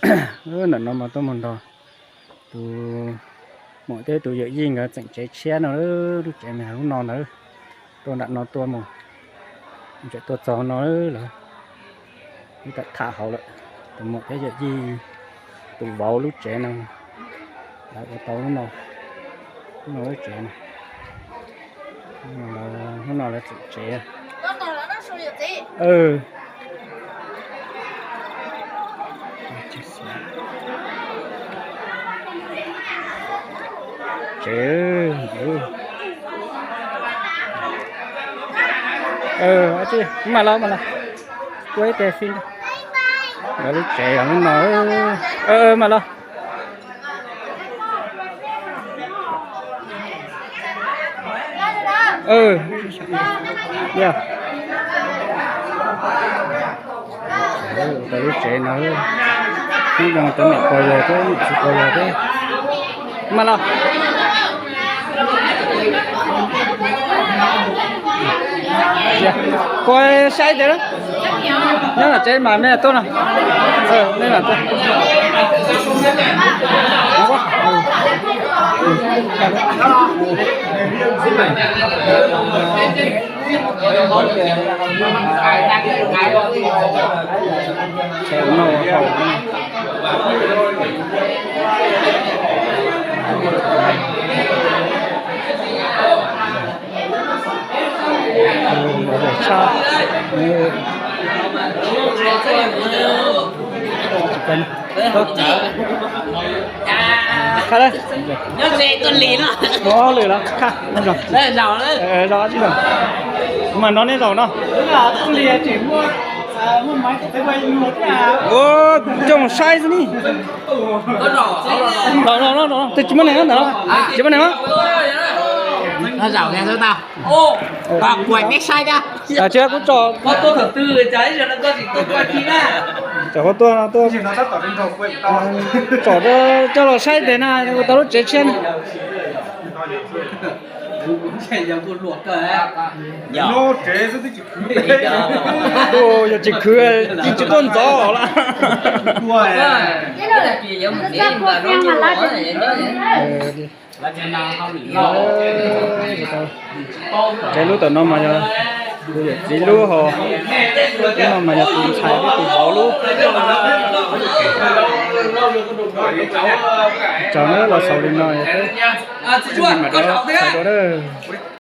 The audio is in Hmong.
Ntawm no mas tuaj mus nrog tus muam thiab tus yawm yij nkawd tseem tsev tshiab no, lub tsev mas yog lub no ntawd. Tuaj nram no tuaj mus, tseem tuaj txog no lawm, wb tham hauv lawm. Tus muam thiab yawm yij tus vauv lub tsev no, lawv ua tau lub no, lub no lub tsev no, lub no lawv tseem tsev. Tsev, mas los mas los, kuaj ib teg xwb. Lawv lub tsev yog lub no, mas los. Tau lub tsev no, hnub no cov niam pog yawg thiab niam txiv pog yawg thiab. Mas los, koj saib tias nyob tom tsev mas me tuaj no, me mam tuaj. Qhov lwm los, zaum tsis zaum, mas no nej zaum no. Ua, coj mus saib xwb ni. Zaum no, zaum no, tsis muaj neeg ntawm no, tsis muaj neeg. Tsis kuv tsom, tsom tuaj, coj los saib tes na, ua tau lub tsev tshiab na. Yog tsis khwv, tsis tuaj ntxov lawm. Tsev lub tom no mas yog tus yawm txiv lub hos, lub no mas yog tus ntxhais thiab tus vauv lub. Tsaug nawb, los xaus li no, mam rov txhais dua nawb.